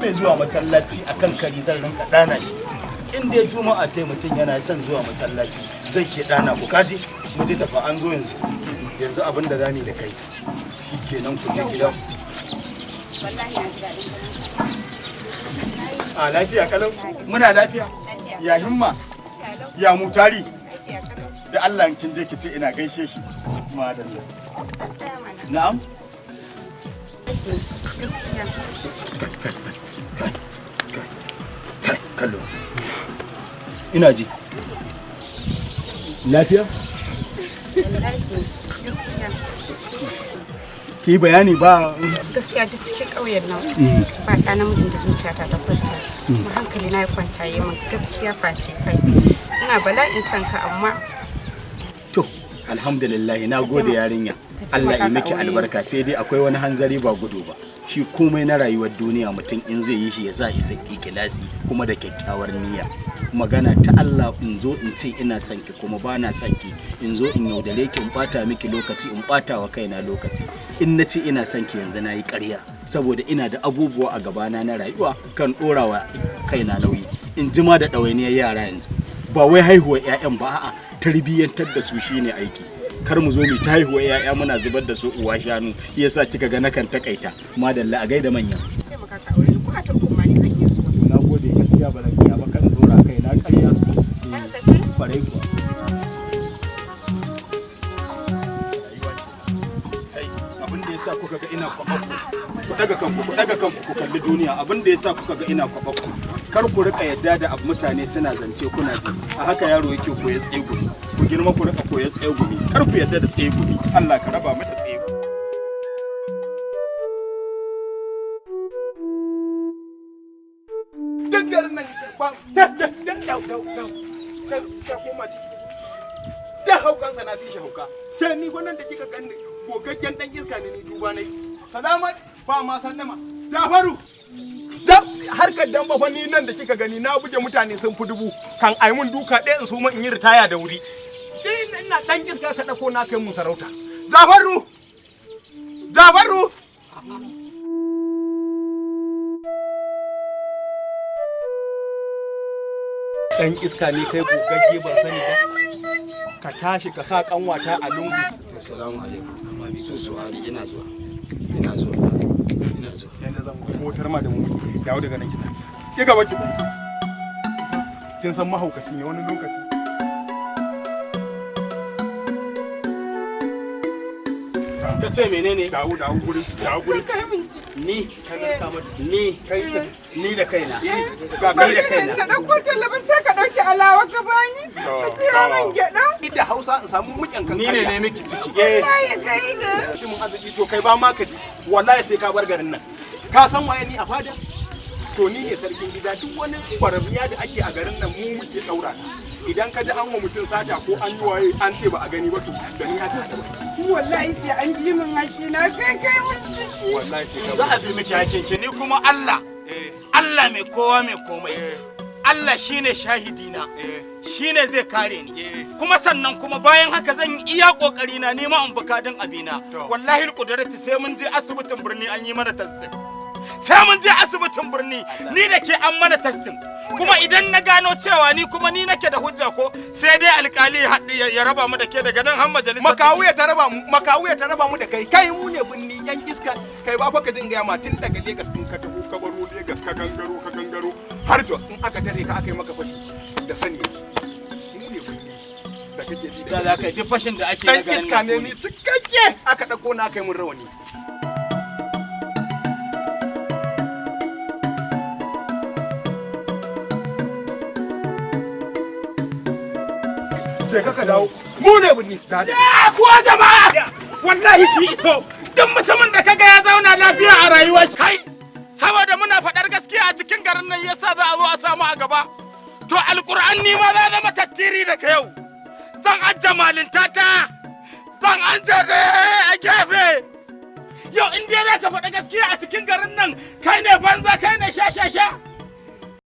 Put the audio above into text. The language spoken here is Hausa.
Mai zuwa masallaci akan kari zan rinka dana shi. In dai juma'a ce mutum yana son zuwa masallaci zai ke dana ku kaji. Mu je tafa an zo yanzu. Yanzu abin da zamu da kai shikenan ku je gidan. Wallahi na ji daɗin. A lafiya kalau? Muna lafiya? Ya himma? Ya mutari? Da Allah kin je ki ce ina gaishe shi. Madalla. Na'am. Kai kallo. Ina ji. Lafiya? Ki bayani ba. Gaskiya duk cikin ƙauyen nan ba ɗa namijin da zuciyata ta kwanta. Kuma hankali na ya kwanta yi min gaskiya face kai. Ina bala'in son ka amma. To, alhamdulillah na gode yarinya. Allah ya miki albarka, sai dai akwai wani hanzari ba gudu ba. Shi komai na rayuwar duniya mutum in zai yi shi ya sa isa ikilasi kuma da kyakkyawar niyya. Magana ta Allah in zo in ce ina son ki kuma ba na son ki, in zo in yaudare ki in bata miki lokaci in bata wa kaina lokaci. In na ce ina son ki yanzu na yi ƙarya saboda ina da abubuwa a gabana na rayuwa kan ɗora wa kaina nauyi. In jima da ɗawainiyar yara yanzu. Ba wai haihuwar 'ya'yan ba, a'a, tarbiyyantar da su shine aiki. Kar mu zo mu ta haihuwa 'ya'ya muna zubar da su uwa shanu, yasa kika ga nakan takaita. Madalla, a gaida manya. Taimaka ka aure ni ko a taɓa ma ni zan iya zuwa. Na gode gaskiya ba zan iya ba, kan dora kai na ƙarya. Haka ce? Kwarai kuwa. Abin da yasa kuka ga ina kwaɓakku, ku daga kanku, ku daga kanku ku kalli duniya. Abin da yasa kuka ga ina kwaɓakku, kar ku rika yadda da abu mutane suna zance kuna ji. A haka yaro yake koyi tsegumi. Ku girma ku rika koyi tsegumi, kar ku yadda da tsegumi. Allah ka raba mu da tsegumi. Duk garin nan ba da da da da da da koma ciki. Da haukansa na fi shi hauka. Ke ni wannan da kika ganni gogaggen dan iska ne ni duba nayi. Salama ba ma sallama. Jafaru. Da harkar dan fa ni nan da kika gani na buge mutane sun fi dubu kan ai mun duka ɗaya in su ma in yi ritaya da wuri. Ni ina dan iska ka dauko na kai mun sarauta. Jafaru. Jafaru. Dan iska ne kai gogagge ban sani ba. Ka tashi ka sa kanwata a lungu. Assalamu alaikum. Su su'ali ina zuwa. Ina zuwa. Ina zuwa. Yanda zan motar ma da mu dawo daga nan kina. Ki gaba ki. Kin san mahaukaci ne wani lokaci. Ka ce menene? Dawo dawo guri, dawo guri. Ni ni ni da kaina. Ga Ni da kaina. Na ɗauko tallafin sai ka ɗauki alawa ka bani. Ka siya min gyaɗa. Da Hausa in samu muƙyan kan. Ni ne ne miki ciki. Wallahi kai ne. Mutumin arziki to kai ba ma ka ji. Wallahi sai ka bar garin nan. Ka san waye ni a fada? To ni ne sarkin gida, duk wani kwaramiya da ake a garin nan mu muke daura ta. Idan ka ji an wa mutum sata ko an yi waye an ce ba a gani ba to da ni aka haɗa ba. Wallahi sai an bi min haƙƙina kai kai mun ciki. Wallahi sai ka Za a bi miki hakkin ki, ni kuma Allah. Allah mai kowa mai komai. Allah shine shahidina. Shine zai kare ni. Kuma sannan kuma bayan haka zan iya kokari na nima in bukadin abina. Wallahi alqudrati sai mun je asibitin birni an yi mana testing. Sai mun je asibitin birni ni da ke an mana testing. Kuma idan na gano cewa ni kuma ni nake da hujja ko sai dai alkali ya raba mu da ke daga nan har majalisa. Makawuya ta raba mu, makawuya ta raba mu da kai. Kai mu ne binni yan iska. Kai ba fa ka jin gaya ma tun daga Lagos in ka taho ka baro Lagos ka gangaro ka gangaro har Jos in aka tare ka aka yi maka fashi da sani. Mu ne binni da kake ji da za ka duk fashin da ake dan iska ne ni cikakke aka dauko na kai mun rawani. Sai kaka dawo mu ne binni. Ya kuwa jama'a wallahi shi iso duk mutumin da kaga ya zauna lafiya a rayuwa kai saboda muna faɗar gaskiya a cikin garin nan yasa za a zo a samu a gaba. To alƙur'an ni ma za zama tattiri daga yau. Zan ajje malintata, zan anje a gefe. Yau in dai za ka faɗa gaskiya a cikin garin nan kai ne banza kai ne sha sha sha.